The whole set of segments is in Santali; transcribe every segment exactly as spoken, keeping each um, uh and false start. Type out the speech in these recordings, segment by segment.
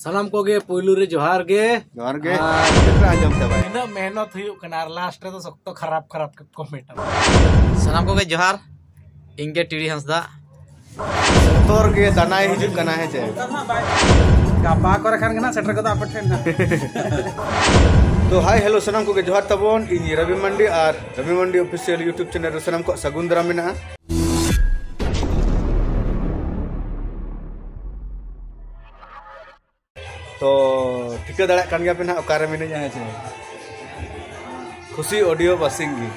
ᱥᱟᱱᱟᱢ ᱠᱚᱜᱮ ᱯᱩᱭᱞᱩ ᱨᱮ ᱡᱚᱦᱟᱨ ᱜᱮ᱾ ᱡᱚᱦᱟᱨ ᱜᱮ᱾ ᱟᱨ ᱪᱮᱫ ᱯᱮ ᱟᱸᱡᱚᱢ ᱪᱟᱵᱟᱭᱟ? ᱛᱤᱱᱟᱹᱜ ᱢᱮᱦᱱᱚᱛ ᱦᱩᱭᱩᱜ ᱠᱟᱱᱟ ᱟᱨ ᱞᱟᱥᱴ ᱨᱮᱫᱚ ᱥᱚᱠᱛᱚ ᱠᱷᱟᱨᱟᱯ ᱠᱷᱟᱨᱟᱯ ᱠᱚᱢᱮᱱᱴ᱾ ᱥᱟᱱᱟᱢ ᱠᱚᱜᱮ ᱡᱚᱦᱟᱨ, ᱤᱧ ᱜᱮ ᱴᱤᱲᱤ ᱦᱟᱸᱥᱫᱟ᱾ ᱵᱚᱛᱚᱨ ᱜᱮ ᱫᱟᱱᱟᱭ ᱦᱤᱡᱩᱜ ᱠᱟᱱᱟ, ᱦᱮᱸ ᱪᱮ? ᱜᱟᱯᱟ ᱠᱚᱨᱮ ᱠᱷᱟᱱ ᱜᱮ ᱱᱟᱜ ᱥᱮᱴᱮᱨ ᱜᱚᱫᱚᱜ ᱟᱯᱮ ᱴᱷᱮᱱ ᱱᱟᱜ᱾ ᱛᱚ, ᱦᱟᱭ, ᱦᱮᱞᱳ, ᱥᱟᱱᱟᱢ ᱠᱚᱜᱮ ᱡᱚᱦᱟᱨ ᱛᱟᱵᱚᱱ᱾ ᱤᱧ ᱨᱚᱵᱤ ᱢᱟᱱᱰᱤ ᱟᱨ ᱨᱚᱵᱤ ᱢᱟᱱᱰᱤ ᱚᱯᱷᱤᱥᱤᱭᱟᱞ YouTube ᱪᱮᱱᱮᱞ ᱨᱮ ᱥᱟᱱᱟᱢ ᱠᱚᱣᱟᱜ ᱥᱟᱹᱜᱩᱱ ᱫᱟᱨᱟᱢ ᱢᱮᱱᱟᱜᱼᱟ᱾ ᱛᱚ, ᱴᱷᱤᱠᱟᱹ ᱫᱟᱲᱮᱭᱟᱜ ᱠᱟᱱ ᱜᱮᱭᱟ ᱯᱮ ᱱᱟᱦᱟᱜ ᱚᱠᱟᱨᱮ ᱢᱤᱱᱟᱹᱧᱟ, ᱦᱮᱸ ᱪᱮ? ᱠᱷᱩᱥᱤ ᱚᱰᱤᱭᱳ ᱵᱟᱥᱤᱝᱜᱤ᱾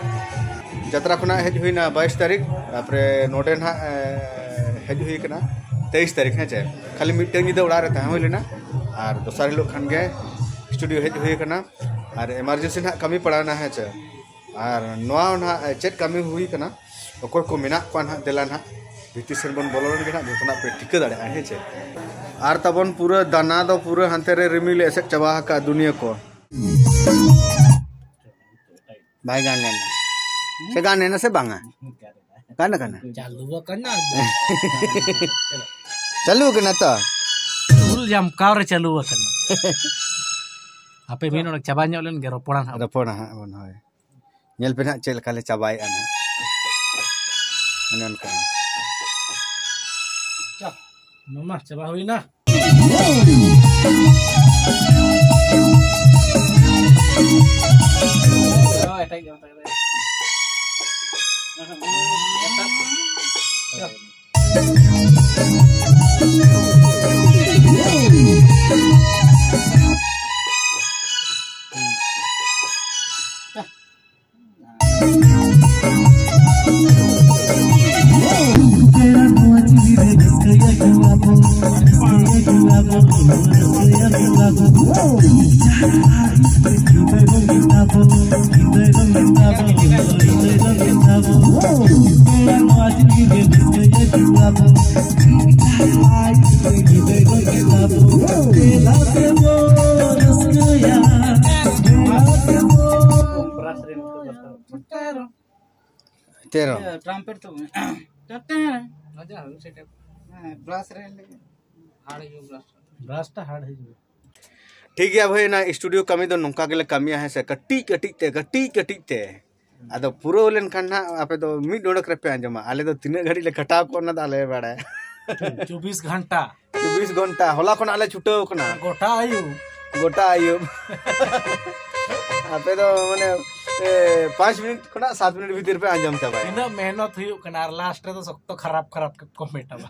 ᱡᱟᱛᱨᱟ ᱠᱷᱚᱱᱟᱜ ᱦᱮᱡ ᱦᱩᱭᱱᱟ ᱵᱟᱭᱤᱥ ᱛᱟᱹᱨᱤᱠᱷ, ᱛᱟᱨᱯᱚᱨᱮ ᱱᱚᱰᱮ ᱱᱟᱦᱟᱜ, ᱮ, ᱦᱮᱡ ᱦᱩᱭ ᱠᱟᱱᱟ ᱛᱮᱭᱤᱥ ᱛᱟᱹᱨᱤᱠᱷ, ᱦᱮᱸ ᱪᱮ? ᱠᱷᱟᱹᱞᱤ ᱢᱤᱫᱴᱟᱝ ᱧᱤᱫᱟᱹ ᱚᱲᱟᱜ ᱨᱮ ᱛᱟᱦᱮᱸ ᱦᱩᱭ ᱞᱮᱱᱟ, ᱟᱨ ᱫᱚᱥᱟᱨ ᱦᱤᱞᱳᱜ ᱠᱷᱟᱱ ᱜᱮ ᱥᱴᱩᱰᱤᱭᱳ ᱦᱮᱡ ᱦᱩᱭ ᱠᱟᱱᱟ᱾ ᱟᱨ ᱮᱢᱟᱨᱡᱮᱱᱥᱤ ᱱᱟᱦᱟᱜ ᱠᱟᱹᱢᱤ ᱯᱟᱲᱟᱣᱱᱟ, ᱦᱮᱸ ᱪᱮ? ᱟᱨ ᱱᱚᱣᱟ ᱱᱟᱦᱟᱜ ᱪᱮᱫ ᱠᱟᱹᱢᱤ ᱦᱩᱭ ᱠᱟᱱᱟ, ᱚᱠᱚᱭ ᱠᱚ ᱢᱮᱱᱟᱜ ᱠᱚᱣᱟ ᱱᱟᱦᱟᱜ, ᱫᱮᱞᱟ ᱱᱟᱦᱟᱜ ᱵᱷᱤᱛᱤᱨ ᱥᱮᱱ ᱵᱚᱱ ᱵᱚᱞᱚ ᱞᱮᱱ ᱜᱮ ᱱᱟᱦᱟᱜ, ᱡᱚᱛᱚᱱᱟᱜ ᱯᱮ ᱴᱷᱤᱠᱟᱹ ᱫᱟᱲᱮᱭᱟᱜᱼᱟ, ᱦᱮᱸ ᱪᱮ? ᱟᱨ ᱛᱟᱵᱚᱱ ᱯᱩᱨᱟᱹ ᱫᱟᱱᱟ ᱫᱚ ᱯᱩᱨᱟᱹ ᱦᱟᱱᱛᱮ ᱨᱮ ᱨᱤᱢᱤᱞ ᱮ ᱮᱥᱮᱫ ᱪᱟᱵᱟ ᱟᱠᱟᱫ ᱫᱩᱱᱤᱭᱟᱹ ᱠᱚ᱾ ᱵᱟᱭ ᱜᱟᱱ ᱞᱮᱱᱟ᱾ ᱥᱮ ᱜᱟᱱ ᱞᱮᱱᱟ ᱥᱮ ᱵᱟᱝᱟ? ᱜᱟᱱ ᱟᱠᱟᱱᱟ᱾ ᱪᱟᱹᱞᱩ ᱟᱠᱟᱱᱟ᱾ ᱪᱟᱹᱞᱩ ᱟᱠᱟᱱᱟ ᱛᱚ? ᱩᱞ ᱡᱟᱢᱠᱟᱣ ᱨᱮ ᱪᱟᱹᱞᱩ ᱟᱠᱟᱱᱟ᱾ ᱦᱟᱯᱮ ᱢᱤᱫ ᱦᱚᱲ ᱪᱟᱵᱟ ᱧᱚᱜ ᱞᱮᱱ ᱜᱮ, ᱨᱚᱯᱚᱲᱟ ᱱᱟᱦᱟᱜ᱾ ᱨᱚᱯᱚᱲᱟ ᱦᱟᱸᱜ ᱵᱚᱱ, ᱦᱳᱭ᱾ ᱧᱮᱞ ᱯᱮ ᱱᱟᱦᱟᱜ ᱪᱮᱫ ᱞᱮᱠᱟ ᱞᱮ ᱪᱟᱵᱟᱭᱮᱫᱼᱟ ᱱᱟᱦᱟᱜ᱾ ᱚᱱᱮ ᱚᱱᱠᱟ᱾ ᱪᱟ, ᱱᱚᱣᱟ ᱢᱟ ᱪᱟᱵᱟ ᱦᱩᱭᱱᱟ᱾ ᱦᱳᱭ, ᱮᱴᱟᱜ ᱜᱮ, ᱮᱴᱟᱜ ᱜᱮ᱾ ᱛᱮᱨᱚ᱾ ᱴᱨᱟᱢᱯᱮᱴ ᱛᱚ᱾ ᱦᱮᱸ, ᱵᱨᱟᱥ ᱨᱮ ᱞᱟᱹᱜᱤᱫ᱾ ᱵᱨᱟᱥᱴᱟ ᱦᱟᱨᱰ ᱦᱤᱡᱩᱜᱼᱟ᱾ ᱴᱷᱤᱠ ᱜᱮᱭᱟ ᱵᱷᱟᱹᱭ, ᱚᱱᱟ ᱥᱴᱩᱰᱤᱭᱳ ᱠᱟᱹᱢᱤ ᱫᱚ ᱱᱚᱝᱠᱟ ᱜᱮᱞᱮ ᱠᱟᱹᱢᱤᱭᱟ, ᱦᱮᱸ ᱥᱮ? ᱠᱟᱹᱴᱤᱡ ᱠᱟᱹᱴᱤᱡ ᱛᱮ, ᱠᱟᱹᱴᱤᱡ ᱠᱟᱹᱴᱤᱡ ᱛᱮ᱾ ᱟᱫᱚ ᱯᱩᱨᱟᱹᱣ ᱞᱮᱱᱠᱷᱟᱱ ᱱᱟᱦᱟᱜ ᱟᱯᱮ ᱫᱚ ᱢᱤᱫ ᱰᱚᱸᱰᱮᱠ ᱨᱮᱯᱮ ᱟᱸᱡᱚᱢᱟ᱾ ᱟᱞᱮ ᱫᱚ ᱛᱤᱱᱟᱹᱜ ᱜᱷᱟᱹᱲᱤᱡ ᱞᱮ ᱠᱷᱟᱴᱟᱣ ᱠᱚᱜᱼᱟ, ᱚᱱᱟ ᱫᱚ ᱟᱞᱮ ᱞᱮ ᱵᱟᱲᱟᱭᱟ᱾ ᱪᱚᱵᱵᱤᱥ ᱜᱷᱚᱱᱴᱟ᱾ ᱪᱚᱵᱵᱤᱥ ᱜᱷᱚᱱᱴᱟ, ᱦᱚᱞᱟ ᱠᱷᱚᱱᱟᱜ ᱞᱮ ᱪᱷᱩᱴᱟᱹᱣ ᱠᱟᱱᱟ᱾ ᱜᱚᱴᱟ ᱟᱹᱭᱩᱵ᱾ ᱜᱚᱴᱟ ᱟᱹᱭᱩᱵ᱾ ᱟᱯᱮ ᱫᱚ ᱢᱟᱱᱮ, ᱮ, ᱯᱟᱸᱪ ᱢᱤᱱᱤᱴ ᱠᱷᱚᱱᱟᱜ ᱥᱟᱛ ᱢᱤᱱᱤᱴ ᱵᱷᱤᱛᱤᱨ ᱯᱮ ᱟᱸᱡᱚᱢ ᱪᱟᱵᱟᱭᱟ᱾ ᱛᱤᱱᱟᱹᱜ ᱢᱮᱦᱱᱚᱛ ᱦᱩᱭᱩᱜ ᱠᱟᱱᱟ, ᱟᱨ ᱞᱟᱥᱴ ᱨᱮᱫᱚ ᱥᱚᱠᱛᱚ ᱠᱷᱟᱨᱟᱯ ᱠᱷᱟᱨᱟᱯ ᱠᱚ ᱢᱮᱴᱟᱣᱟ᱾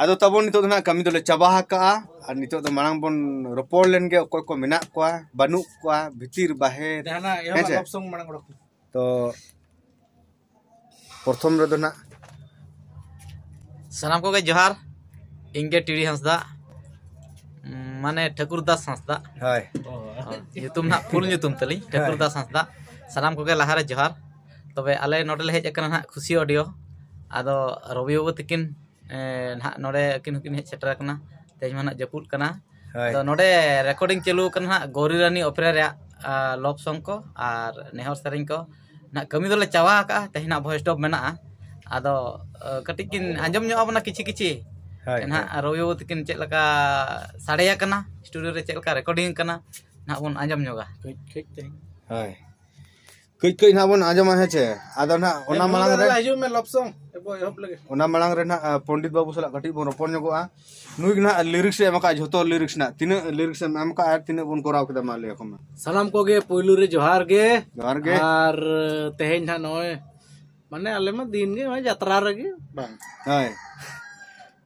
ᱟᱫᱚ ᱛᱟᱵᱚᱱ ᱱᱤᱛᱚᱜ ᱫᱚ ᱱᱟᱜ ᱠᱟᱹᱢᱤ ᱫᱚᱞᱮ ᱪᱟᱵᱟ ᱟᱠᱟᱜᱼᱟ᱾ ᱟᱨ ᱱᱤᱛᱚᱜ ᱫᱚ ᱢᱟᱲᱟᱝ ᱵᱚᱱ ᱨᱚᱯᱚᱲ ᱞᱮᱱ ᱜᱮ, ᱚᱠᱚᱭ ᱠᱚ ᱢᱮᱱᱟᱜ ᱠᱚᱣᱟ, ᱵᱟᱹᱱᱩᱜ ᱠᱚᱣᱟ, ᱵᱷᱤᱛᱤᱨ ᱵᱟᱦᱮᱨ᱾ ᱡᱟᱦᱟᱱᱟᱜ ᱮᱦᱚᱵ ᱦᱮᱸ ᱥᱮ? ᱞᱚᱵ ᱥᱚᱝ ᱢᱟᱲᱟᱝ ᱚᱰᱚᱠ ᱢᱮ᱾ ᱛᱚ ᱯᱨᱚᱛᱷᱚᱢ ᱨᱮᱫᱚ ᱱᱟᱜ ᱥᱟᱱᱟᱢ ᱠᱚᱜᱮ ᱡᱚᱦᱟᱨ᱾ ᱤᱧ ᱜᱮ ᱴᱤᱲᱤ ᱦᱟᱸᱥᱫᱟ, ᱢᱟᱱᱮ ᱴᱷᱟᱹᱠᱩᱨ ᱫᱟᱥ ᱦᱟᱸᱥᱫᱟ᱾ ᱦᱳᱭ᱾ ᱧᱩᱛᱩᱢ ᱱᱟᱜ ᱯᱷᱩᱞ ᱧᱩᱛᱩᱢ ᱛᱟᱹᱞᱤᱧ ᱴᱷᱟᱹᱠᱩᱨ ᱦᱳᱭ᱾ ᱫᱟᱥ ᱦᱟᱸᱥᱫᱟ᱾ ᱥᱟᱱᱟᱢ ᱠᱚᱜᱮ ᱞᱟᱦᱟᱨᱮ ᱡᱚᱦᱟᱨ᱾ ᱛᱚᱵᱮ ᱟᱞᱮ ᱱᱚᱰᱮ ᱞᱮ ᱦᱮᱡ ᱟᱠᱟᱱᱟ ᱱᱟᱜ ᱠᱷᱩᱥᱤ ᱚᱰᱤᱭᱳ᱾ ᱟᱫᱚ ᱨᱚᱵᱤ ᱵᱟᱹᱵᱩ ᱛᱟᱹᱠᱤᱱ, ᱮ, ᱱᱟᱦᱟᱜ ᱱᱚᱰᱮ ᱟᱹᱠᱤᱱ ᱦᱚᱸᱠᱤᱱ ᱦᱮᱡ ᱥᱮᱴᱮᱨ ᱟᱠᱟᱱᱟ᱾ ᱛᱮᱦᱮᱧ ᱢᱟ ᱱᱟᱜ ᱡᱟᱹᱯᱩᱫ ᱠᱟᱱᱟ᱾ ᱦᱳᱭ᱾ ᱟᱫᱚ ᱱᱚᱰᱮ ᱨᱮᱠᱚᱨᱰᱤᱝ ᱪᱟᱹᱞᱩ ᱟᱠᱟᱱᱟ ᱱᱟᱜ ᱜᱳᱨᱤ ᱨᱟᱱᱤ ᱚᱯᱮᱨᱟ ᱨᱮᱭᱟᱜ, ᱟ, ᱞᱚᱵ ᱥᱚᱝ ᱠᱚ ᱟᱨ ᱱᱮᱦᱚᱨ ᱥᱮᱨᱮᱧ ᱠᱚ᱾ ᱱᱟᱜ ᱠᱟᱹᱢᱤ ᱫᱚᱞᱮ ᱪᱟᱵᱟ ᱟᱠᱟᱜᱼᱟ, ᱛᱮᱦᱮᱧ ᱱᱟᱜ ᱵᱷᱚᱭᱮᱥ ᱰᱚᱵ ᱢᱮᱱᱟᱜᱼᱟ᱾ ᱟᱫᱚ, ᱟ, ᱠᱟᱹᱴᱤᱡ ᱠᱤᱱ ᱟᱸᱡᱚᱢ ᱧᱚᱜ ᱟᱵᱚᱱᱟ ᱠᱤᱪᱷᱤ ᱠᱤᱪᱷᱤ᱾ ᱦᱳᱭ, ᱱᱟᱜ ᱦᱳᱭ᱾ ᱨᱚᱵᱤ ᱵᱟᱹᱵᱩ ᱛᱟᱹᱠᱤᱱ ᱪᱮᱫ ᱞᱮᱠᱟ ᱥᱟᱰᱮ ᱟᱠᱟᱱᱟ, ᱥᱴᱩᱰᱤᱭᱳ ᱨᱮ ᱪᱮᱫ ᱞᱮᱠᱟ ᱨᱮᱠᱚᱨᱰᱤᱝ ᱟᱠᱟᱱᱟ, ᱱᱟᱜ ᱵᱚᱱ ᱟᱸᱡᱚᱢ ᱧᱚᱜᱟ᱾ ᱠᱟᱹᱡ, ᱠᱟᱹᱡ ᱛᱮᱦᱮᱧ᱾ ᱦᱳᱭ᱾ ᱠᱟᱹᱡ ᱠᱟᱹᱡ ᱱᱟᱜ ᱵᱚᱱ ᱟᱸᱡᱚᱢᱟ, ᱦᱮᱸ ᱪᱮ? ᱟᱫᱚ ᱱᱟᱜ ᱚᱱᱟ ᱦᱮᱸ, ᱢᱟᱲᱟᱝ ᱨᱮ ᱦᱤᱡᱩᱜ ᱢᱮ, ᱞᱚᱵ ᱥᱚᱝ ᱮᱵᱚ ᱮᱦᱚᱵ ᱞᱮᱜᱮ᱾ ᱚᱱᱟ ᱢᱟᱲᱟᱝ ᱨᱮ ᱱᱟᱜ, ᱟ, ᱯᱚᱱᱰᱤᱛ ᱵᱟᱹᱵᱩ ᱥᱟᱞᱟᱜ ᱠᱟᱹᱴᱤᱡ ᱵᱚᱱ ᱨᱚᱯᱚᱲ ᱧᱚᱜᱚᱜᱼᱟ᱾ ᱱᱩᱭ ᱜᱮ ᱱᱟᱜ ᱞᱤᱨᱤᱠᱥ ᱮ ᱮᱢ ᱟᱠᱟᱫᱼᱟ, ᱡᱷᱚᱛᱚ ᱞᱤᱨᱤᱠᱥ ᱱᱟᱜ᱾ ᱛᱤᱱᱟᱹᱜ ᱞᱤᱨᱤᱠᱥ ᱮᱢ ᱮᱢ ᱟᱠᱟᱫᱼᱟ ᱟᱨ ᱛᱤᱱᱟᱹᱜ ᱵᱚᱱ ᱠᱚᱨᱟᱣ ᱠᱮᱫᱟ, ᱢᱟ ᱞᱟᱹᱭ ᱟᱠᱚ ᱢᱮ᱾ ᱥᱟᱱᱟᱢ ᱠᱚᱜᱮ ᱯᱳᱭᱞᱳ ᱨᱮ ᱡᱚᱦᱟᱨ ᱜᱮ᱾ ᱡᱚᱦᱟᱨ ᱜᱮ᱾ ᱟᱨ ᱛᱮᱦᱮᱧ ᱱᱟᱜ ᱱᱚᱜᱼᱚᱭ, ᱢᱟᱱᱮ ᱟᱞᱮ ᱢᱟ ᱫᱤᱱ ᱜᱮ ᱱᱚᱜᱼᱚᱭ ᱡᱟᱛᱨᱟ ᱨᱮᱜᱮ, ᱵᱟᱝ? ᱦᱳᱭ᱾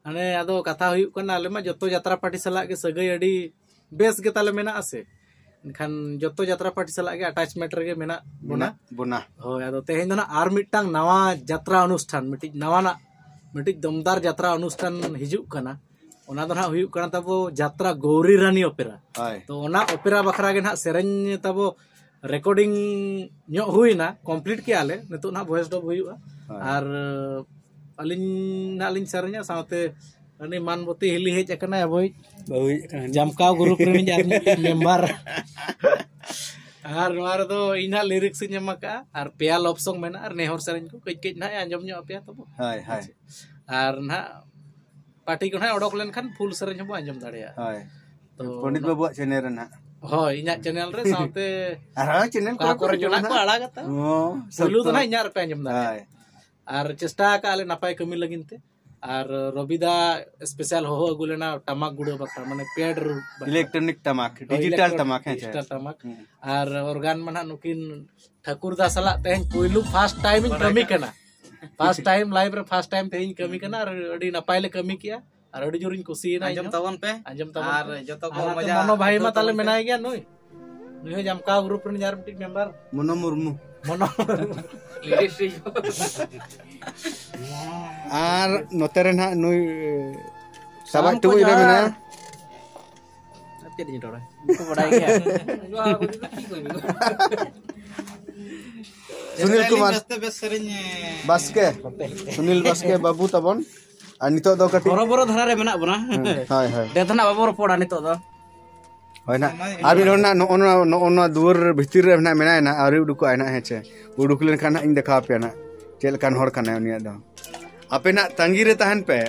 ᱢᱟᱱᱮ ᱟᱫᱚ ᱠᱟᱛᱷᱟ ᱦᱩᱭᱩᱜ ᱠᱟᱱᱟ, ᱟᱞᱮ ᱢᱟ ᱡᱚᱛᱚ ᱡᱟᱛᱨᱟ ᱯᱟᱨᱴᱤ ᱥᱟᱞᱟᱜ ᱜᱮ ᱥᱟᱹᱜᱟᱹᱭ ᱟᱹᱰᱤ ᱵᱮᱥ ᱜᱮ ᱛᱟᱞᱮ ᱢᱮᱱᱟᱜᱼᱟ ᱥᱮ᱾ ᱮᱱᱠᱷᱟᱱ ᱡᱚᱛᱚ ᱡᱟᱛᱨᱟ ᱯᱟᱨᱴᱤ ᱥᱟᱞᱟᱜ ᱜᱮ ᱟᱴᱟᱪᱢᱮᱱᱴ ᱨᱮᱜᱮ ᱢᱮᱱᱟᱜ ᱵᱚᱱᱟ᱾ ᱢᱮᱱᱟᱜ ᱵᱚᱱᱟ᱾ ᱦᱳᱭ, ᱟᱫᱚ ᱛᱮᱦᱮᱧ ᱫᱚ ᱱᱟᱜ ᱟᱨ ᱢᱤᱫᱴᱟᱝ ᱱᱟᱣᱟ ᱡᱟᱛᱨᱟ ᱚᱱᱩᱥᱴᱷᱟᱱ, ᱢᱤᱫᱴᱤᱡ ᱱᱟᱣᱟᱱᱟᱜ, ᱢᱤᱫᱴᱤᱡ ᱫᱚᱢᱫᱟᱨ ᱡᱟᱛᱨᱟ ᱚᱱᱩᱥᱴᱷᱟᱱ ᱦᱤᱡᱩᱜ ᱠᱟᱱᱟ᱾ ᱚᱱᱟ ᱫᱚ ᱱᱟᱜ ᱦᱩᱭᱩᱜ ᱠᱟᱱᱟ ᱛᱟᱵᱚ ᱡᱟᱛᱨᱟ ᱜᱳᱣᱨᱤ ᱨᱟᱱᱤ ᱚᱯᱮᱨᱟ᱾ ᱦᱳᱭ᱾ ᱛᱚ ᱚᱱᱟ ᱚᱯᱮᱨᱟ ᱵᱟᱠᱷᱨᱟ ᱜᱮ ᱱᱟᱜ ᱥᱮᱨᱮᱧ ᱛᱟᱵᱚ ᱨᱮᱠᱚᱨᱰᱤᱝ ᱧᱚᱜ ᱦᱩᱭᱱᱟ, ᱠᱚᱢᱯᱞᱤᱴ ᱠᱮᱜᱼᱟ ᱞᱮ᱾ ᱱᱤᱛᱚᱜ ᱱᱟᱜ ᱵᱷᱚᱭᱮᱥ ᱰᱚᱵ ᱦᱩᱭᱩᱜᱼᱟ᱾ ᱦᱳᱭ᱾ ᱟᱨ ᱟᱹᱞᱤᱧ ᱱᱟᱜ ᱞᱤᱧ ᱥᱮᱨᱮᱧᱟ, ᱥᱟᱶᱛᱮ ᱩᱱᱤ ᱢᱟᱱᱵᱚᱛᱤ ᱦᱤᱞᱤ ᱦᱮᱡ ᱟᱠᱟᱱᱟᱭ, ᱟᱵᱚᱭᱤᱡ ᱵᱟᱹᱦᱩᱭᱤᱡ ᱠᱟᱱᱟ᱾ ᱡᱟᱢᱠᱟᱣ ᱜᱨᱩᱯ ᱨᱤᱱᱤᱡ ᱟᱨ ᱢᱤᱫᱴᱤᱡ ᱢᱮᱢᱵᱟᱨ᱾ ᱟᱨ ᱱᱚᱣᱟ ᱨᱮᱫᱚ ᱤᱧ ᱦᱟᱸᱜ ᱞᱤᱨᱤᱠᱥ ᱤᱧ ᱮᱢ ᱟᱠᱟᱫᱼᱟ, ᱟᱨ ᱯᱮᱭᱟ ᱞᱚᱵᱷ ᱥᱚᱝ ᱢᱮᱱᱟᱜᱼᱟ, ᱟᱨ ᱱᱮᱦᱚᱨ ᱥᱮᱨᱮᱧ ᱠᱚ ᱠᱟᱹᱡ ᱠᱟᱹᱡ ᱱᱟᱦᱟᱜ ᱟᱸᱡᱚᱢ ᱧᱚᱜ ᱟᱯᱮᱭᱟ ᱛᱟᱵᱚ᱾ ᱦᱳᱭ, ᱦᱳᱭ᱾ ᱟᱨ ᱱᱟᱦᱟᱜ ᱯᱟᱨᱴᱤ ᱠᱚ ᱱᱟᱦᱟᱜ ᱚᱰᱚᱠ ᱞᱮᱱᱠᱷᱟᱱ ᱯᱷᱩᱞ ᱥᱮᱨᱮᱧ ᱦᱚᱸᱵᱚ ᱟᱸᱡᱚᱢ ᱫᱟᱲᱮᱭᱟᱜᱼᱟ᱾ ᱦᱳᱭ᱾ ᱛᱚ ᱯᱚᱱᱰᱤᱛ ᱱᱚ- ᱵᱟᱵᱩᱣᱟᱜ ᱪᱮᱱᱮᱞ ᱨᱮ ᱱᱟᱦᱟᱜ᱾ ᱦᱳᱭ, ᱤᱧᱟᱜ ᱪᱮᱱᱮᱞ ᱨᱮ ᱥᱟᱶᱛᱮ ᱟᱨᱦᱚᱸ ᱪᱮᱱᱮᱞ ᱚᱠᱟ ᱠᱚᱨᱮ ᱠᱚᱨᱮ ᱠᱚ ᱪᱚ ᱱᱟᱦᱟᱜ ᱠᱚ ᱱᱟᱦᱟᱜ᱾ ᱟᱲᱟᱜᱟ ᱛᱚ᱾ ᱦᱚᱸ, ᱯᱩᱭᱞᱩ ᱫᱚ ᱥᱚᱠᱛᱚ᱾ ᱱᱟᱦᱟᱜ ᱤᱧᱟᱜ ᱨᱮᱯᱮ ᱟᱸᱡᱚᱢ ᱫᱟᱲᱮᱭᱟᱜᱼᱟ᱾ ᱦᱳᱭ᱾ ᱟᱨ ᱪᱮᱥᱴᱟ ᱟᱠᱟᱫ ᱞᱮ ᱱᱟᱯᱟᱭ ᱠᱟᱹᱢᱤ ᱞᱟᱹᱜᱤᱫ ᱛᱮ᱾ ᱟᱨ ᱨᱚᱵᱤᱫᱟ ᱥᱯᱮᱥᱟᱞ ᱦᱚᱦᱚ ᱟᱹᱜᱩ ᱞᱮᱱᱟ ᱴᱟᱢᱟᱠ ᱜᱩᱲᱟᱹ ᱵᱟᱠᱷᱨᱟ, ᱢᱟᱱᱮ ᱯᱮᱰ ᱨᱩ ᱵᱟᱠᱷᱨᱟ᱾ ᱤᱞᱮᱠᱴᱨᱚᱱᱤᱠ ᱴᱟᱢᱟᱠ, ᱦᱳᱭ, ᱰᱤᱡᱤᱴᱟᱞ ᱤᱞᱮᱠᱴᱨᱚᱱᱤᱠ ᱴᱟᱢᱟᱠ, ᱦᱮᱸ ᱪᱮ? ᱰᱤᱡᱤᱴᱟᱞ ᱴᱟᱢᱟᱠ᱾ ᱦᱩᱸ᱾ ᱟᱨ ᱚᱨᱜᱟᱱ ᱢᱟ ᱱᱟᱦᱟᱜ ᱱᱩᱠᱤᱱ ᱴᱷᱟᱹᱠᱩᱨ ᱫᱟ ᱥᱟᱞᱟᱜ ᱛᱮᱦᱮᱧ ᱯᱩᱭᱞᱩ ᱯᱷᱟᱥᱴ ᱴᱟᱭᱤᱢ ᱤᱧ ᱵᱟᱲᱟᱭ ᱠᱟᱹᱢᱤ ᱠᱟᱱᱟ᱾ ᱠᱟᱱᱟ᱾ ᱯᱷᱟᱥᱴ ᱴᱟᱭᱤᱢ ᱞᱟᱭᱤᱯᱷ ᱨᱮ ᱯᱷᱟᱥᱴ ᱴᱟᱭᱤᱢ ᱛᱮᱦᱮᱧ ᱤᱧ ᱠᱟᱹᱢᱤ ᱠᱟᱱᱟ, ᱟᱨ ᱟᱹᱰᱤ ᱱᱟᱯᱟᱭ ᱞᱮ ᱠᱟᱹᱢᱤ ᱠᱮᱜᱼᱟ, ᱟᱨ ᱟᱹᱰᱤ ᱡᱳᱨᱤᱧ ᱠᱩᱥᱤᱭᱮᱱᱟ ᱤᱧ ᱟᱸᱡᱚᱢ ᱦᱚᱸ᱾ ᱛᱟᱵᱚᱱ ᱯᱮ᱾ ᱟᱸᱡᱚᱢ ᱛᱟᱵᱚᱱ ᱟᱨ ᱯᱮ᱾ ᱡᱚᱛᱚ ᱠᱚ ᱟᱨ ᱱᱟᱛᱮ ᱢᱚᱡᱟ ᱢᱚᱱᱚ ᱵᱷᱟᱭ ᱟᱹᱭᱠᱟᱹᱣ ᱢᱟ ᱛᱟᱞᱮ ᱛᱟᱵᱚᱱ ᱯᱮ᱾ ᱢᱮᱱᱟᱭ ᱜᱮᱭᱟ ᱱᱩᱭ᱾ ᱱᱩᱭ ᱦᱚᱸ ᱡᱟᱢᱠᱟᱣ ᱜᱨᱩᱯ ᱨᱮᱱ ᱟᱨ ᱢᱤᱫᱴᱤᱡ ᱢᱮᱢᱵᱟᱨ᱾ ᱢᱚᱱᱳ ᱢᱩᱨᱢᱩ᱾ ᱢᱚᱱᱳ ᱢᱩᱨᱢᱩ᱾ ᱟᱨ ᱱᱚᱛᱮ ᱨᱮ ᱱᱟᱦᱟᱜ ᱱᱩᱭ ᱥᱟᱵᱟᱡ ᱥᱟᱱᱟᱢ ᱠᱚ ᱴᱩᱠᱩᱡ ᱨᱮ ᱡᱚᱦᱟᱨ᱾ ᱢᱮᱱᱟᱭᱟ᱾ ᱟᱨ ᱪᱮᱫ ᱤᱧ ᱨᱚᱲᱟ? ᱩᱱᱠᱩ ᱵᱟᱰᱟᱭ ᱜᱮᱭᱟ᱾ ᱥᱩᱱᱤᱞ ᱠᱩᱢᱟᱨ ᱡᱟᱹᱥᱛᱤ ᱵᱮᱥ ᱥᱮᱨᱮᱧ, ᱮ, ᱵᱟᱥᱠᱮ, ᱥᱩᱱᱤᱞ ᱵᱟᱥᱠᱮ ᱵᱟᱹᱵᱩ ᱛᱟᱵᱚᱱ᱾ ᱟᱨ ᱱᱤᱛᱚᱜ ᱫᱚ ᱠᱟᱹᱴᱤᱡ ᱦᱚᱨᱚᱵᱚᱨᱚ ᱫᱷᱟᱨᱟ ᱨᱮ ᱢᱮᱱᱟᱜ ᱵᱚᱱᱟ᱾ ᱦᱩᱸ, ᱦᱳᱭ, ᱦᱳᱭ᱾ ᱰᱷᱮᱨ ᱫᱚ ᱱᱟᱜ ᱵᱟᱵᱚ ᱨᱚᱯᱚᱲᱟ ᱱᱤᱛᱚᱜ ᱫᱚ᱾ ᱦᱳᱭ ᱱᱟᱜ᱾ ᱟᱨ ᱢᱤᱫ ᱦᱚᱲ ᱱᱟᱜ ᱱᱚᱜᱼᱚ ᱱᱚᱣᱟ, ᱱᱚᱜᱼᱚ ᱱᱚᱣᱟ ᱫᱩᱣᱟᱹᱨ ᱵᱷᱤᱛᱤᱨ ᱨᱮ ᱱᱟᱜ ᱢᱮᱱᱟᱭᱟ ᱱᱟᱜ, ᱟᱹᱣᱨᱤ ᱩᱰᱩᱠᱚᱜᱼᱟᱭ ᱱᱟᱜ, ᱦᱮᱸ ᱪᱮ? ᱩᱰᱩᱠ ᱞᱮᱱᱠᱷᱟᱱ ᱱᱟᱜ ᱤᱧ ᱫᱮᱠᱷᱟᱣ ᱟᱯᱮᱭᱟ ᱱᱟᱜ ᱪᱮᱫ ᱞᱮᱠᱟᱱ ᱦᱚᱲ ᱠᱟᱱᱟᱭ ᱩᱱᱤᱭᱟᱜ ᱫᱚ᱾ ᱟᱯᱮ ᱱᱟᱜ ᱛᱟᱺᱜᱤ ᱨᱮ ᱛᱟᱦᱮᱱ ᱯᱮ,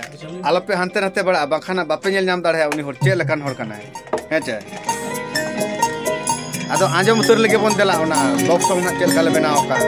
ᱟᱞᱚᱯᱮ ᱦᱟᱱᱛᱮ ᱱᱟᱛᱮ ᱵᱟᱲᱟᱜᱼᱟ, ᱵᱟᱝᱠᱷᱟᱱ ᱱᱟᱜ ᱵᱟᱯᱮ ᱧᱮᱞ ᱧᱟᱢ ᱫᱟᱲᱮᱭᱟᱜᱼᱟ ᱩᱱᱤ ᱦᱚᱲ ᱪᱮᱫ ᱞᱮᱠᱟᱱ ᱦᱚᱲ ᱠᱟᱱᱟᱭ, ᱦᱮᱸ ᱪᱮ? ᱟᱫᱚ ᱟᱸᱡᱚᱢ ᱩᱛᱟᱹᱨ ᱞᱮᱜᱮ ᱵᱚᱱ ᱫᱮᱞᱟ ᱚᱱᱟ ᱞᱚᱵᱽ ᱥᱚᱝ ᱱᱟᱜ ᱪᱮᱫ ᱞᱮᱠᱟ ᱞᱮ ᱵᱮᱱᱟᱣ ᱟᱠᱟᱫ᱾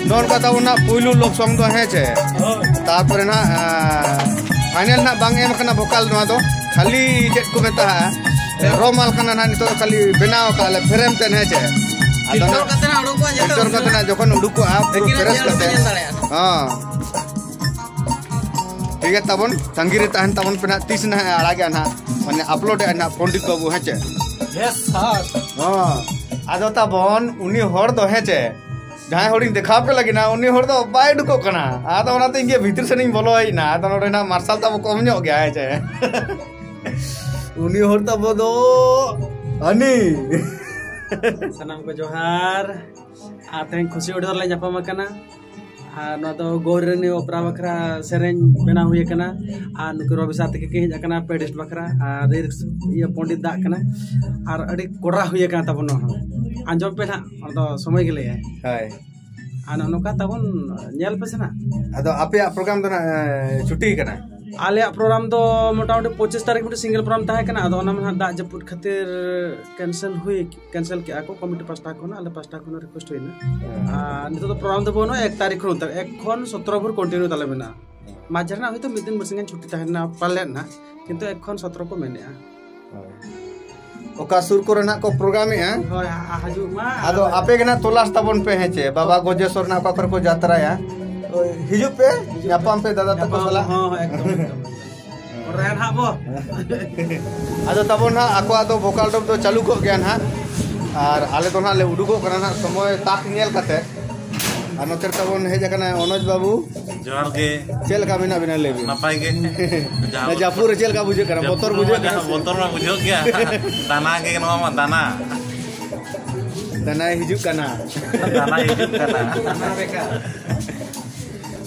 ᱱᱚᱜᱼᱚ ᱱᱚᱝᱠᱟ ᱛᱟᱵᱚᱱ ᱱᱟᱜ ᱯᱩᱭᱞᱩ ᱞᱚᱵ ᱥᱚᱝ ᱫᱚ, ᱦᱮᱸ ᱪᱮ? ᱛᱟᱨᱯᱚᱨᱮ ᱱᱟᱜ, ᱟᱸ, ᱯᱷᱟᱭᱱᱮᱞ ᱱᱟᱜ ᱵᱟᱝ ᱮᱢ ᱟᱠᱟᱱᱟ ᱵᱷᱳᱠᱟᱞ ᱱᱚᱣᱟ ᱫᱚ, ᱠᱷᱟᱹᱞᱤ ᱪᱮᱫ ᱠᱚ ᱢᱮᱛᱟᱜᱼᱟ, ᱨᱚᱢᱟᱞ ᱠᱟᱱᱟ ᱱᱟᱜ, ᱱᱤᱛᱚᱜ ᱫᱚ ᱠᱷᱟᱹᱞᱤ ᱵᱮᱱᱟᱣ ᱟᱠᱟᱫ ᱞᱮ ᱯᱷᱨᱮᱢ ᱛᱮ, ᱦᱮᱸ ᱪᱮ? ᱟᱫᱚ ᱯᱷᱤᱞᱴᱟᱨ ᱱᱟᱜ ᱠᱟᱛᱮ ᱱᱟᱜ ᱩᱰᱩᱠᱚᱜᱼᱟ, ᱡᱚᱛᱚ ᱯᱷᱤᱞᱴᱟᱨ ᱠᱟᱛᱮ ᱱᱟᱜ ᱡᱚᱠᱷᱚᱱ ᱩᱰᱩᱠᱚᱜᱼᱟ, ᱯᱩᱨᱟᱹ ᱛᱟᱹᱠᱤᱱᱟᱜ ᱯᱷᱨᱮᱥ ᱧᱮᱞ ᱵᱟᱯᱮ ᱠᱟᱛᱮ, ᱧᱮᱞ ᱫᱟᱲᱮᱭᱟᱜᱼᱟ᱾ ᱦᱚᱸ᱾ ᱴᱷᱤᱠ ᱜᱮᱭᱟ, ᱛᱟᱵᱚᱱ ᱛᱟᱺᱜᱤ ᱨᱮ ᱛᱟᱦᱮᱱ ᱛᱟᱵᱚᱱ ᱯᱮ ᱱᱟᱜ, ᱛᱤᱥ ᱱᱟᱜ ᱮ ᱟᱲᱟᱜᱟ ᱱᱟᱜ, ᱢᱟᱱᱮ ᱟᱯᱞᱳᱰ ᱮᱜᱼᱟ ᱱᱟᱜ ᱯᱚᱱᱰᱤᱛ ᱵᱟᱹᱵᱩ, ᱦᱮᱸ ᱪᱮ? ᱭᱮᱥ ᱥᱟᱨ᱾ ᱦᱚᱸ᱾ ᱟᱫᱚ ᱛᱟᱵᱚᱱ ᱩᱱᱤ ᱦᱚᱲ ᱫᱚ, ᱦᱮᱸ ᱪᱮ, ᱡᱟᱦᱟᱸᱭ ᱦᱚᱲᱤᱧ ᱫᱮᱠᱷᱟᱣ ᱟᱯᱮ ᱞᱟᱹᱜᱤᱫ ᱱᱟᱜ, ᱩᱱᱤ ᱦᱚᱲ ᱫᱚ ᱵᱟᱭ ᱩᱰᱩᱠᱚᱜ ᱠᱟᱱᱟ᱾ ᱟᱫᱚ ᱚᱱᱟᱛᱮ ᱤᱧ ᱜᱮ ᱵᱷᱤᱛᱤᱨ ᱥᱮᱱ ᱤᱧ ᱵᱚᱞᱚ ᱦᱮᱡ ᱮᱱᱟ᱾ ᱟᱫᱚ ᱱᱚᱰᱮ ᱱᱟᱜ ᱢᱟᱨᱥᱟᱞ ᱛᱟᱵᱚ ᱠᱚᱢ ᱧᱚᱜ ᱜᱮᱭᱟ, ᱦᱮᱸ ᱪᱮ? ᱩᱱᱤ ᱦᱚᱲ ᱛᱟᱵᱚ ᱫᱚ ᱦᱟᱹᱱᱤ᱾ ᱥᱟᱱᱟᱢ ᱠᱚ ᱡᱚᱦᱟᱨ᱾ ᱟᱨ ᱛᱮᱦᱮᱧ ᱠᱷᱩᱥᱤ ᱚᱰᱤᱭᱳ ᱨᱮᱞᱮ ᱧᱟᱯᱟᱢ ᱟᱠᱟᱱᱟ᱾ ᱟᱨ ᱱᱚᱣᱟ ᱫᱚ ᱜᱳᱨ ᱨᱮᱱᱤ ᱚᱯᱮᱨᱟ ᱵᱟᱠᱷᱨᱟ ᱥᱮᱨᱮᱧ ᱵᱮᱱᱟᱣ ᱦᱩᱭ ᱟᱠᱟᱱᱟ᱾ ᱟᱨ ᱱᱩᱠᱤᱱ ᱨᱚᱵᱤ ᱥᱟᱨ ᱛᱟᱹᱠᱤᱱ ᱠᱤᱱ ᱦᱮᱡ ᱟᱠᱟᱱᱟ, ᱯᱮᱰᱤᱥᱴ ᱵᱟᱠᱷᱨᱟ᱾ ᱟᱨ ᱨᱤᱞᱥ ᱤᱭᱟᱹ ᱯᱚᱱᱰᱤᱛ ᱫᱟᱜ ᱠᱟᱱᱟ᱾ ᱟᱨ ᱟᱹᱰᱤ ᱠᱚᱰᱨᱟ ᱦᱩᱭ ᱟᱠᱟᱱᱟ ᱛᱟᱵᱚᱱ ᱱᱚᱣᱟ ᱦᱚᱸ᱾ ᱟᱸᱡᱚᱢ ᱯᱮ ᱱᱟᱦᱟᱜ, ᱚᱱᱟ ᱫᱚ ᱥᱚᱢᱚᱭ ᱜᱮ ᱞᱟᱹᱭᱟᱭ᱾ ᱦᱳᱭ᱾ ᱟᱨ ᱱᱚᱜᱼᱚ ᱱᱚᱝᱠᱟ ᱛᱟᱵᱚᱱ ᱧᱮᱞ ᱯᱮ ᱥᱮ ᱱᱟᱦᱟᱜ᱾ ᱟᱫᱚ ᱟᱯᱮᱭᱟᱜ ᱯᱨᱳᱜᱨᱟᱢ ᱫᱚ ᱱᱟᱜ, ᱮ, ᱪᱷᱩᱴᱤ ᱠᱟᱱᱟ? ᱟᱞᱮᱭᱟᱜ ᱯᱨᱳᱜᱨᱟᱢ ᱫᱚ ᱢᱚᱴᱟᱢᱩᱴᱤ ᱯᱚᱸᱪᱤᱥ ᱛᱟᱹᱨᱤᱠᱷ ᱢᱤᱫᱴᱮᱱ ᱥᱤᱝᱜᱮᱞ ᱯᱨᱳᱜᱨᱟᱢ ᱛᱟᱦᱮᱸ ᱠᱟᱱᱟ, ᱟᱫᱚ ᱚᱱᱟ ᱢᱟ ᱱᱟᱦᱟᱜ ᱫᱟᱜ ᱡᱟᱹᱯᱩᱫ ᱠᱷᱟᱹᱛᱤᱨ ᱠᱮᱱᱥᱮᱞ ᱦᱩᱭ, ᱠᱮᱱᱥᱮᱞ ᱠᱮᱜᱼᱟ ᱠᱚ ᱠᱚᱢᱤᱴᱤ ᱯᱟᱥᱴᱟ ᱠᱷᱚᱱ, ᱟᱞᱮ ᱯᱟᱥᱴᱟ ᱠᱷᱚᱱ ᱨᱤᱠᱩᱭᱮᱥᱴ ᱦᱩᱭᱱᱟ᱾ ᱦᱮᱸ᱾ ᱟᱨ ᱱᱤᱛᱚᱜ ᱫᱚ ᱯᱨᱳᱜᱨᱟᱢ ᱫᱚ ᱵᱟᱹᱱᱩᱜᱼᱟ, ᱮᱠ ᱛᱟᱹᱨᱤᱠᱷ ᱠᱷᱚᱱ, ᱮᱠ ᱠᱷᱚᱱ ᱥᱚᱛᱨᱚ ᱵᱷᱳᱨ ᱠᱚᱱᱴᱤᱱᱤᱭᱩ ᱛᱟᱞᱮ ᱢᱮᱱᱟᱜᱼᱟ᱾ ᱢᱟᱡᱷᱮ ᱨᱮᱱᱟᱜ ᱦᱚᱭᱛᱳ ᱢᱤᱫ ᱫᱤᱱ ᱵᱟᱨᱥᱤᱧ ᱜᱟᱱ ᱪᱷᱩᱴᱤ ᱛᱟᱦᱮᱱᱟ ᱯᱟᱞᱮᱫ ᱱᱟᱜ, ᱠᱤᱱᱛᱩ ᱮᱠ ᱠᱷᱚᱱ ᱥᱚᱛᱨᱚ ᱠᱚ ᱢᱮᱱᱮᱜᱼᱟ᱾ ᱦᱳᱭ᱾ ᱚᱠᱟ ᱥᱩᱨ ᱠᱚᱨᱮ ᱱᱟᱜ ᱠᱚ ᱯᱨᱳᱜᱨᱟᱢᱮᱜᱼᱟ? ᱦᱳᱭ, ᱦᱟ-, ᱦᱤᱡᱩᱜ ᱢᱟ᱾ ᱟᱫᱚ ᱟᱯᱮ ᱜᱮ ᱱᱟᱜ ᱛᱚᱞᱟᱥ ᱛᱟᱵᱚᱱ ᱯᱮ, ᱦᱮᱸ ᱪᱮ? ᱵᱟᱵᱟ ᱜᱚᱡᱮᱥᱚᱨ ᱱᱟᱜ ᱚᱠᱟ ᱠᱚᱨᱮ ᱠᱚ ᱡᱟᱛᱨᱟᱭᱟ? ᱦᱳᱭ, ᱦᱤᱡᱩᱜ ᱯᱮ, ᱧᱟᱯᱟᱢ ᱯᱮ ᱫᱟᱫᱟ ᱛᱟᱠᱚ ᱧᱟᱯᱟᱢ, ᱥᱟᱞᱟᱜ᱾ ᱦᱚᱸ, ᱦᱚᱸ, ᱮᱠᱫᱚᱢ, ᱮᱠᱫᱚᱢ, ᱮᱠᱫᱚᱢ᱾ ᱚᱸᱰᱮ ᱱᱟᱦᱟᱜ ᱵᱚ᱾ ᱟᱫᱚ ᱛᱟᱵᱚᱱ ᱱᱟᱦᱟᱜ ᱟᱠᱚᱣᱟᱜ ᱫᱚ ᱵᱷᱳᱠᱟᱞ ᱰᱚᱯ ᱫᱚ ᱪᱟᱹᱞᱩ ᱠᱚᱜ ᱜᱮᱭᱟ ᱱᱟᱦᱟᱜ, ᱟᱨ ᱟᱞᱮ ᱫᱚ ᱱᱟᱦᱟᱜ ᱞᱮ ᱩᱰᱩᱠᱚᱜ ᱠᱟᱱᱟ ᱱᱟᱦᱟᱜ ᱥᱚᱢᱚᱭ ᱛᱟᱠ ᱧᱮᱞ ᱠᱟᱛᱮ᱾ ᱟᱨ ᱱᱚᱛᱮ ᱨᱮ ᱛᱟᱵᱚᱱ ᱦᱮᱡ ᱟᱠᱟᱱᱟᱭ ᱚᱱᱚᱡᱽ ᱵᱟᱹᱵᱩ᱾ ᱡᱚᱦᱟᱨ ᱜᱮ᱾ ᱪᱮᱫ ᱞᱮᱠᱟ ᱢᱮᱱᱟᱜ ᱵᱤᱱᱟ ᱞᱟᱹᱭ ᱵᱤᱱ? ᱱᱟᱯᱟᱭ ᱜᱮ᱾ ᱡᱟᱦᱟᱸ ᱡᱟᱹᱯᱩᱫ ᱨᱮ ᱪᱮᱫ ᱞᱮᱠᱟ ᱵᱩᱡᱷᱟᱹᱜ ᱠᱟᱱᱟ? ᱡᱟᱹᱯᱩᱫ ᱵᱚᱛᱚᱨ ᱵᱩᱡᱷᱟᱹᱜ ᱨᱮᱢᱟ ᱠᱟᱱᱟ ᱡᱟᱦᱟᱸ ᱥᱮ? ᱵᱚᱛᱚᱨ ᱢᱟ ᱵᱩᱡᱷᱟᱹᱜ ᱜᱮᱭᱟ᱾ ᱫᱟᱱᱟ ᱜᱮ, ᱱᱚᱣᱟ ᱢᱟ ᱫᱟᱱᱟ᱾ ᱫᱟᱱᱟᱭ ᱦᱤᱡᱩᱜ ᱠᱟᱱᱟ᱾ ᱫᱟᱱᱟ ᱦᱤᱡᱩᱜ ᱠᱟᱱᱟ᱾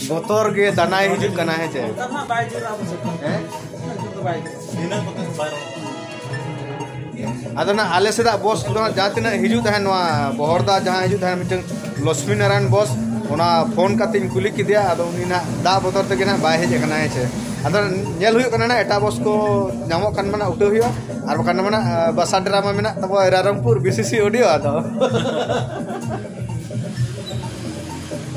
ᱵᱚᱛᱚᱨ ᱜᱮ ᱫᱟᱱᱟᱭ ᱦᱤᱡᱩᱜ ᱠᱟᱱᱟ, ᱦᱮᱸ ᱪᱮ? ᱦᱮᱸ? ᱟᱫᱚ ᱱᱟᱜ ᱟᱞᱮ ᱥᱮᱫᱟᱜ ᱵᱚᱥ ᱫᱚ ᱱᱟᱜ ᱡᱟᱦᱟᱸ ᱛᱤᱱᱟᱹᱜ ᱦᱤᱡᱩᱜ ᱛᱟᱦᱮᱸᱫ, ᱱᱚᱣᱟ ᱵᱚᱦᱚᱲᱫᱟ ᱡᱟᱦᱟᱸ ᱦᱤᱡᱩᱜ ᱛᱟᱦᱮᱸᱫ ᱢᱤᱫᱴᱟᱝ ᱞᱚᱥᱢᱤ ᱱᱟᱨᱟᱭᱚᱱ ᱵᱚᱥ, ᱚᱱᱟ ᱯᱷᱳᱱ ᱠᱟᱛᱮᱧ ᱠᱩᱞᱤ ᱠᱮᱫᱮᱭᱟ᱾ ᱟᱫᱚ ᱩᱱᱤ ᱱᱟᱜ ᱫᱟᱜ ᱵᱚᱛᱚᱨ ᱛᱮᱜᱮ ᱱᱟᱜ ᱵᱟᱭ ᱦᱮᱡ ᱟᱠᱟᱱᱟ, ᱦᱮᱸ ᱪᱮ? ᱟᱫᱚ ᱧᱮᱞ ᱦᱩᱭᱩᱜ ᱠᱟᱱᱟ ᱱᱟᱜ, ᱮᱴᱟᱜ ᱵᱚᱥ ᱠᱚ ᱧᱟᱢᱚᱜ ᱠᱷᱟᱱ ᱢᱟ ᱱᱟᱜ ᱩᱴᱷᱟᱹᱣ ᱦᱩᱭᱩᱜᱼᱟ, ᱟᱨ ᱵᱟᱠᱷᱟᱱ ᱫᱚ ᱢᱟ ᱱᱟᱜ, ᱟ, ᱵᱟᱥᱟ ᱰᱮᱨᱟ ᱢᱟ ᱢᱮᱱᱟᱜ ᱛᱟᱵᱚ ᱨᱟᱭᱨᱚᱝᱯᱩᱨ ᱵᱤᱥᱤᱥᱤ ᱚᱰᱤᱭᱳ᱾ ᱟᱫᱚ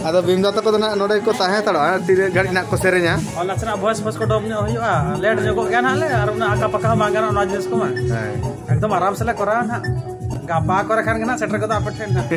ᱟᱫᱚ ᱵᱤᱢᱫᱟ ᱛᱟᱠᱚ ᱫᱚ ᱱᱟᱜ ᱱᱚᱰᱮ ᱜᱮᱠᱚ ᱛᱟᱦᱮᱸ ᱦᱟᱛᱟᱲᱚᱜᱼᱟ, ᱛᱤᱱᱟᱹᱜ ᱜᱷᱟᱹᱲᱤᱡ ᱱᱟᱜ ᱠᱚ ᱥᱮᱨᱮᱧᱟ᱾ ᱟᱨ ᱱᱟᱥᱮᱱᱟᱜ ᱵᱷᱚᱭᱮᱥ ᱯᱷᱚᱭᱮᱥ ᱠᱚ ᱰᱚᱢ ᱧᱚᱜ ᱦᱩᱭᱩᱜᱼᱟ, ᱞᱮᱴ ᱧᱚᱜᱚᱜ ᱜᱮᱭᱟ ᱱᱟᱜ ᱞᱮ, ᱟᱨ ᱩᱱᱟᱹᱜ ᱟᱸᱠᱟ ᱯᱟᱸᱠᱟ ᱦᱚᱸ ᱵᱟᱝ ᱜᱟᱱᱚᱜᱼᱟ ᱱᱚᱣᱟ ᱡᱤᱱᱤᱥ ᱠᱚᱢᱟ᱾ ᱦᱮᱸ᱾ ᱮᱠᱫᱚᱢ ᱟᱨᱟᱢ ᱥᱮ ᱞᱮ ᱠᱚᱨᱟᱣᱟ ᱱᱟᱜ, ᱜᱟᱯᱟ ᱠᱚᱨᱮ ᱠᱷᱟᱱ ᱜᱮ ᱱᱟᱜ ᱥᱮᱴᱮᱨ ᱜᱚᱫᱚᱜ ᱟᱯᱮ ᱴᱷᱮᱱ ᱱᱟᱜ᱾